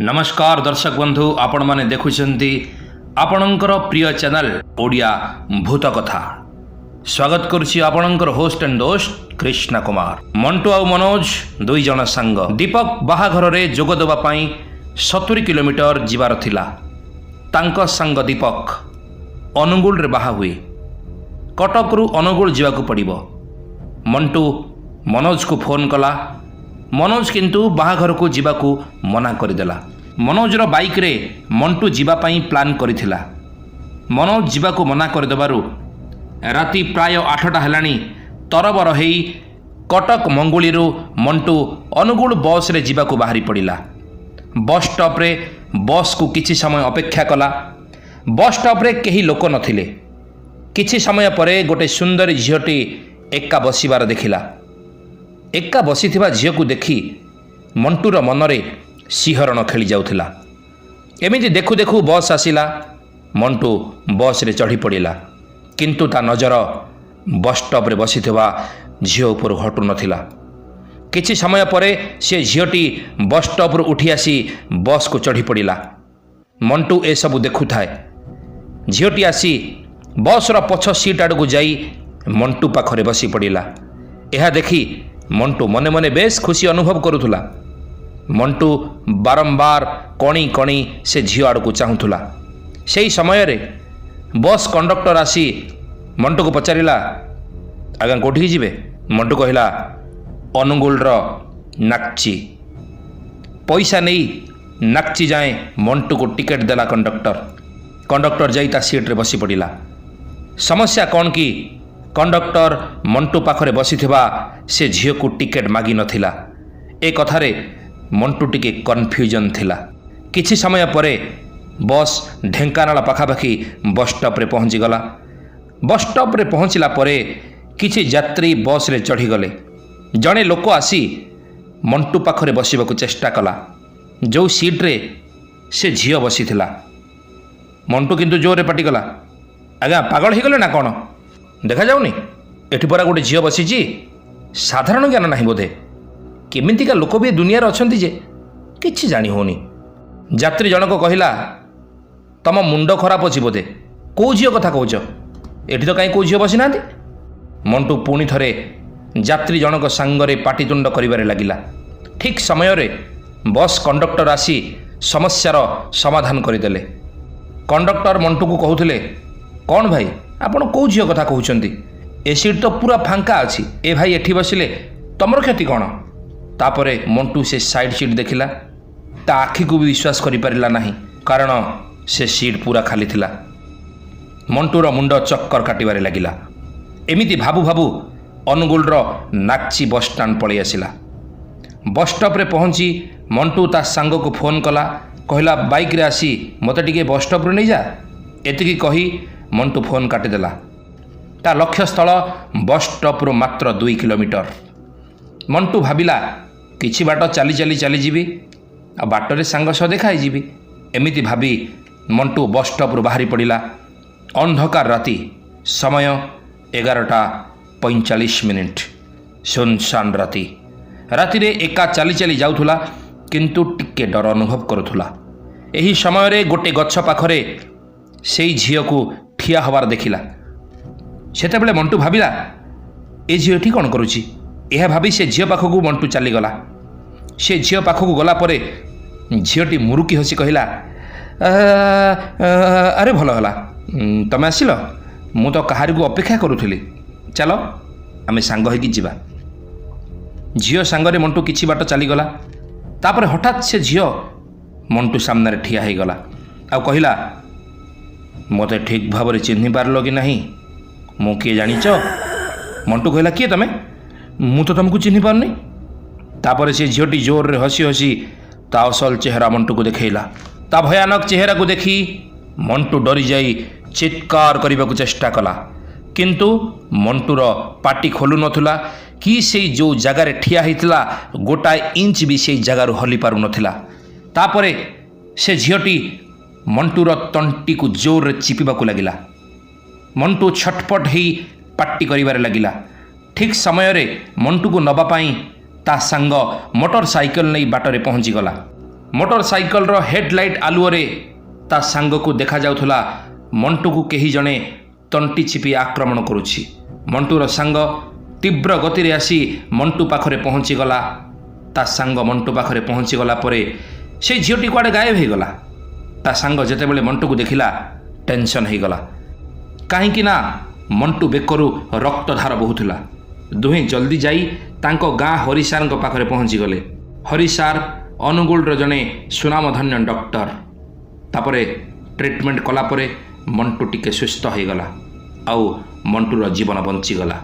ନମସ୍କାର ଦର୍ଶକ ବନ୍ଧୁ, ଆପଣମାନେ ଦେଖୁଛନ୍ତି ଆପଣଙ୍କର ପ୍ରିୟ ଚ୍ୟାନେଲ ଓଡ଼ିଆ ଭୂତ କଥା। ସ୍ୱାଗତ କରୁଛି ଆପଣଙ୍କର ହୋଷ୍ଟ ଆଣ୍ଡ ଦୋସ୍ତ କୃଷ୍ଣ କୁମାର। ମଣ୍ଟୁ ଆଉ ମନୋଜ ଦୁଇ ଜଣ ସାଙ୍ଗ। ଦୀପକ ବାହାଘରରେ ଯୋଗ ଦେବା ପାଇଁ 70 କିଲୋମିଟର ଯିବାର ଥିଲା। ତାଙ୍କ ସାଙ୍ଗ ଦୀପକ ଅନୁଗୁଳରେ ବାହା ହୁଏ। କଟକରୁ ଅନୁଗୁଳ ଯିବାକୁ ପଡ଼ିବ। ମଣ୍ଟୁ ମନୋଜକୁ ଫୋନ୍ କଲା। ମନୋଜ କିନ୍ତୁ ବାହାଘରକୁ ଯିବାକୁ ମନା କରିଦେଲା। ମନୋଜର ବାଇକ୍ରେ ମଣ୍ଟୁ ଯିବା ପାଇଁ ପ୍ଲାନ୍ କରିଥିଲା। ମନୋଜ ଯିବାକୁ ମନା କରିଦେବାରୁ ରାତି ପ୍ରାୟ 8ଟା ହେଲାଣି, ତରବର ହେଇ କଟକ ମଙ୍ଗୁଳିରୁ ମଣ୍ଟୁ ଅନୁଗୁଳ ବସ୍ରେ ଯିବାକୁ ବାହାରି ପଡ଼ିଲା। ବସ୍ ଷ୍ଟପ୍ରେ ବସ୍କୁ କିଛି ସମୟ ଅପେକ୍ଷା କଲା। ବସ୍ ଷ୍ଟପ୍ରେ କେହି ଲୋକ ନଥିଲେ। କିଛି ସମୟ ପରେ ଗୋଟେ ସୁନ୍ଦରୀ ଝିଅଟି ଏକା ବସିବାର ଦେଖିଲା। ଏକା ବସିଥିବା ଝିଅକୁ ଦେଖି ମଣ୍ଟୁର ମନରେ ଶିହରଣ ଖେଳି ଯାଉଥିଲା। ଏମିତି ଦେଖୁ ଦେଖୁ ବସ୍ ଆସିଲା। ମଣ୍ଟୁ ବସ୍ରେ ଚଢ଼ି ପଡ଼ିଲା, କିନ୍ତୁ ତା ନଜର ବସ୍ ଷ୍ଟପ୍ରେ ବସିଥିବା ଝିଅ ଉପରୁ ହଟୁନଥିଲା। କିଛି ସମୟ ପରେ ସେ ଝିଅଟି ବସ୍ ଷ୍ଟପ୍ରୁ ଉଠି ଆସି ବସ୍କୁ ଚଢ଼ି ପଡ଼ିଲା। ମଣ୍ଟୁ ଏସବୁ ଦେଖୁଥାଏ। ଝିଅଟି ଆସି ବସ୍ର ପଛ ସିଟ୍ ଆଡ଼କୁ ଯାଇ ମଣ୍ଟୁ ପାଖରେ ବସି ପଡ଼ିଲା। ଏହା ଦେଖି ମଣ୍ଟୁ ମନେ ମନେ ବେଶ ଖୁସି ଅନୁଭବ କରୁଥିଲା। ମଣ୍ଟୁ ବାରମ୍ବାର କଣି କଣି ସେ ଝିଅ ଆଡ଼କୁ ଚାହୁଁଥିଲା। ସେହି ସମୟରେ ବସ୍ କଣ୍ଡକ୍ଟର ଆସି ମଣ୍ଟୁକୁ ପଚାରିଲା, "ଆଜ୍ଞା, କେଉଁଠିକି ଯିବେ?" ମଣ୍ଟୁ କହିଲା, "ଅନୁଗୁଳର ନାକ୍ଚି।" ପଇସା ନେଇ ନାକ୍ଚି ଯାଏଁ ମଣ୍ଟୁକୁ ଟିକେଟ୍ ଦେଲା କଣ୍ଡକ୍ଟର। କଣ୍ଡକ୍ଟର ଯାଇ ତା ସିଟ୍ରେ ବସି ପଡ଼ିଲା। ସମସ୍ୟା କ'ଣ କି କଣ୍ଡକ୍ଟର ମଣ୍ଟୁ ପାଖରେ ବସିଥିବା ସେ ଝିଅକୁ ଟିକେଟ୍ ମାଗିନଥିଲା। ଏ କଥାରେ ମଣ୍ଟୁ ଟିକେ କନଫ୍ୟୁଜନ୍ ଥିଲା। କିଛି ସମୟ ପରେ ବସ୍ ଢେଙ୍କାନାଳ ପାଖାପାଖି ବସ୍ ଷ୍ଟପ୍ରେ ପହଞ୍ଚିଗଲା। ବସ୍ ଷ୍ଟପ୍ରେ ପହଞ୍ଚିଲା ପରେ କିଛି ଯାତ୍ରୀ ବସ୍ରେ ଚଢ଼ିଗଲେ। ଜଣେ ଲୋକ ଆସି ମଣ୍ଟୁ ପାଖରେ ବସିବାକୁ ଚେଷ୍ଟା କଲା, ଯେଉଁ ସିଟ୍ରେ ସେ ଝିଅ ବସିଥିଲା। ମଣ୍ଟୁ କିନ୍ତୁ ଜୋରରେ ପାଟିକଲା, "ଆଜ୍ଞା, ପାଗଳ ହେଇଗଲେ ନା କ'ଣ? ଦେଖାଯାଉନି ଏଠି ପରା ଗୋଟେ ଝିଅ ବସିଛି? ସାଧାରଣ ଜ୍ଞାନ ନାହିଁ ବୋଧେ। କେମିତିକା ଲୋକ ବି ଏ ଦୁନିଆରେ ଅଛନ୍ତି ଯେ କିଛି ଜାଣି ହେଉନି।" ଯାତ୍ରୀ ଜଣକ କହିଲା, "ତମ ମୁଣ୍ଡ ଖରାପ ଅଛି ବୋଧେ। କେଉଁ ଝିଅ କଥା କହୁଛ? ଏଠି ତ କାହିଁ କେଉଁ ଝିଅ ବସିନାହାନ୍ତି।" ମଣ୍ଟୁ ପୁଣି ଥରେ ଯାତ୍ରୀ ଜଣକ ସାଙ୍ଗରେ ପାଟିତୁଣ୍ଡ କରିବାରେ ଲାଗିଲା। ଠିକ୍ ସମୟରେ ବସ୍ କଣ୍ଡକ୍ଟର ଆସି ସମସ୍ୟାର ସମାଧାନ କରିଦେଲେ। କଣ୍ଡକ୍ଟର ମଣ୍ଟୁକୁ କହୁଥିଲେ, "କ'ଣ ଭାଇ, ଆପଣ କେଉଁ ଝିଅ କଥା କହୁଛନ୍ତି? ଏ ସିଟ୍ ତ ପୁରା ଫାଙ୍କା ଅଛି। ଏ ଭାଇ ଏଠି ବସିଲେ ତମର କ୍ଷତି କ'ଣ?" ତାପରେ ମଣ୍ଟୁ ସେ ସାଇଡ଼୍ ସିଟ୍ ଦେଖିଲା। ତା ଆଖିକୁ ବି ବିଶ୍ୱାସ କରିପାରିଲା ନାହିଁ, କାରଣ ସେ ସିଟ୍ ପୁରା ଖାଲି ଥିଲା। ମଣ୍ଟୁର ମୁଣ୍ଡ ଚକ୍କର କାଟିବାରେ ଲାଗିଲା। ଏମିତି ଭାବୁ ଭାବୁ ଅନୁଗୁଳର ନାକ୍ଚି ବସଷ୍ଟାଣ୍ଡ ପଳେଇ ଆସିଲା। ବସ୍ ଷ୍ଟପ୍ରେ ପହଞ୍ଚି ମଣ୍ଟୁ ତା ସାଙ୍ଗକୁ ଫୋନ୍ କଲା। କହିଲା, "ବାଇକ୍ରେ ଆସି ମୋତେ ଟିକେ ବସ୍ ଷ୍ଟପ୍ରୁ ନେଇଯା।" ଏତିକି କହି ମଣ୍ଟୁ ଫୋନ୍ କାଟିଦେଲା। ତା ଲକ୍ଷ୍ୟସ୍ଥଳ ବସ୍ ଷ୍ଟପ୍ରୁ ମାତ୍ର 2 କିଲୋମିଟର। ମଣ୍ଟୁ ଭାବିଲା, କିଛି ବାଟ ଚାଲି ଚାଲି ଚାଲିଯିବି ଆଉ ବାଟରେ ସାଙ୍ଗ ସହ ଦେଖା ହେଇଯିବି। ଏମିତି ଭାବି ମଣ୍ଟୁ ବସ୍ ଷ୍ଟପ୍ରୁ ବାହାରି ପଡ଼ିଲା। ଅନ୍ଧକାର ରାତି, ସମୟ 11ଟା 45 ମିନିଟ୍। ସୁନସାନ ରାତି। ରାତିରେ ଏକା ଚାଲି ଚାଲି ଯାଉଥିଲା, କିନ୍ତୁ ଟିକେ ଡର ଅନୁଭବ କରୁଥିଲା। ଏହି ସମୟରେ ଗୋଟେ ଗଛ ପାଖରେ ସେଇ ଝିଅକୁ ଠିଆ ହେବାର ଦେଖିଲା। ସେତେବେଳେ ମଣ୍ଟୁ ଭାବିଲା, ଏ ଝିଅ ଏଠି କ'ଣ କରୁଛି? ଏହା ଭାବି ସେ ଝିଅ ପାଖକୁ ମଣ୍ଟୁ ଚାଲିଗଲା। ସେ ଝିଅ ପାଖକୁ ଗଲା ପରେ ଝିଅଟି ମୁରୁକି ହସି କହିଲା, "ଆରେ, ଭଲ ହେଲା ତମେ ଆସିଲ। ମୁଁ ତ କାହାରିକୁ ଅପେକ୍ଷା କରୁଥିଲି। ଚାଲ, ଆମେ ସାଙ୍ଗ ହେଇକି ଯିବା।" ଝିଅ ସାଙ୍ଗରେ ମଣ୍ଟୁ କିଛି ବାଟ ଚାଲିଗଲା। ତାପରେ ହଠାତ୍ ସେ ଝିଅ ମଣ୍ଟୁ ସାମ୍ନାରେ ଠିଆ ହେଇଗଲା ଆଉ କହିଲା, "ମୋତେ ଠିକ୍ ଭାବରେ ଚିହ୍ନି ପାରିଲ କି ନାହିଁ? ମୁଁ କିଏ ଜାଣିଛ?" ମଣ୍ଟୁ କହିଲା, "କିଏ ତମେ? ମୁଁ ତ ତୁମକୁ ଚିହ୍ନି ପାରୁନି।" ତାପରେ ସେ ଝିଅଟି ଜୋରରେ ହସି ହସି ତା ଅସଲ ଚେହେରା ମଣ୍ଟୁକୁ ଦେଖେଇଲା। ତା ଭୟାନକ ଚେହେରାକୁ ଦେଖି ମଣ୍ଟୁ ଡରିଯାଇ ଚିତ୍କାର କରିବାକୁ ଚେଷ୍ଟା କଲା, କିନ୍ତୁ ମଣ୍ଟୁର ପାଟି ଖୋଲୁନଥିଲା କି ସେଇ ଯେଉଁ ଜାଗାରେ ଠିଆ ହେଇଥିଲା, ଗୋଟାଏ ଇଞ୍ଚ ବି ସେଇ ଜାଗାରୁ ହଲି ପାରୁନଥିଲା। ତାପରେ ସେ ଝିଅଟି ମଣ୍ଟୁର ତଣ୍ଟିକୁ ଜୋରରେ ଚିପିବାକୁ ଲାଗିଲା। ମଣ୍ଟୁ ଛଟପଟ ହେଇ ପାଟି କରିବାରେ ଲାଗିଲା। ଠିକ୍ ସମୟରେ ମଣ୍ଟୁକୁ ନେବା ପାଇଁ ତା ସାଙ୍ଗ ମୋଟର ସାଇକେଲ ନେଇ ବାଟରେ ପହଞ୍ଚିଗଲା। ମୋଟର ସାଇକେଲର ହେଡ଼ଲାଇଟ୍ ଆଲୁଅରେ ତା ସାଙ୍ଗକୁ ଦେଖାଯାଉଥିଲା ମଣ୍ଟୁକୁ କେହି ଜଣେ ତଣ୍ଟି ଚିପି ଆକ୍ରମଣ କରୁଛି। ମଣ୍ଟୁର ସାଙ୍ଗ ତୀବ୍ର ଗତିରେ ଆସି ମଣ୍ଟୁ ପାଖରେ ପହଞ୍ଚିଗଲା। ତା ସାଙ୍ଗ ମଣ୍ଟୁ ପାଖରେ ପହଞ୍ଚିଗଲା ପରେ ସେଇ ଝିଅଟି କୁଆଡ଼େ ଗାୟବ ହେଇଗଲା। ତା ସାଙ୍ଗ ଯେତେବେଳେ ମଣ୍ଟୁକୁ ଦେଖିଲା, ଟେନସନ୍ ହେଇଗଲା, କାହିଁକି ନା ମଣ୍ଟୁ ବେକରୁ ରକ୍ତଧାର ବହୁଥିଲା। ଦୁହେଁ ଜଲ୍ଦି ଯାଇ ତାଙ୍କ ଗାଁ ହରି ସାର୍ଙ୍କ ପାଖରେ ପହଞ୍ଚିଗଲେ। ହରି ସାର୍ ଅନୁଗୁଳର ଜଣେ ସୁନାମଧନ୍ୟ ଡକ୍ଟର। ତାପରେ ଟ୍ରିଟମେଣ୍ଟ କଲା ପରେ ମଣ୍ଟୁ ଟିକେ ସୁସ୍ଥ ହେଇଗଲା ଆଉ ମଣ୍ଟୁର ଜୀବନ ବଞ୍ଚିଗଲା।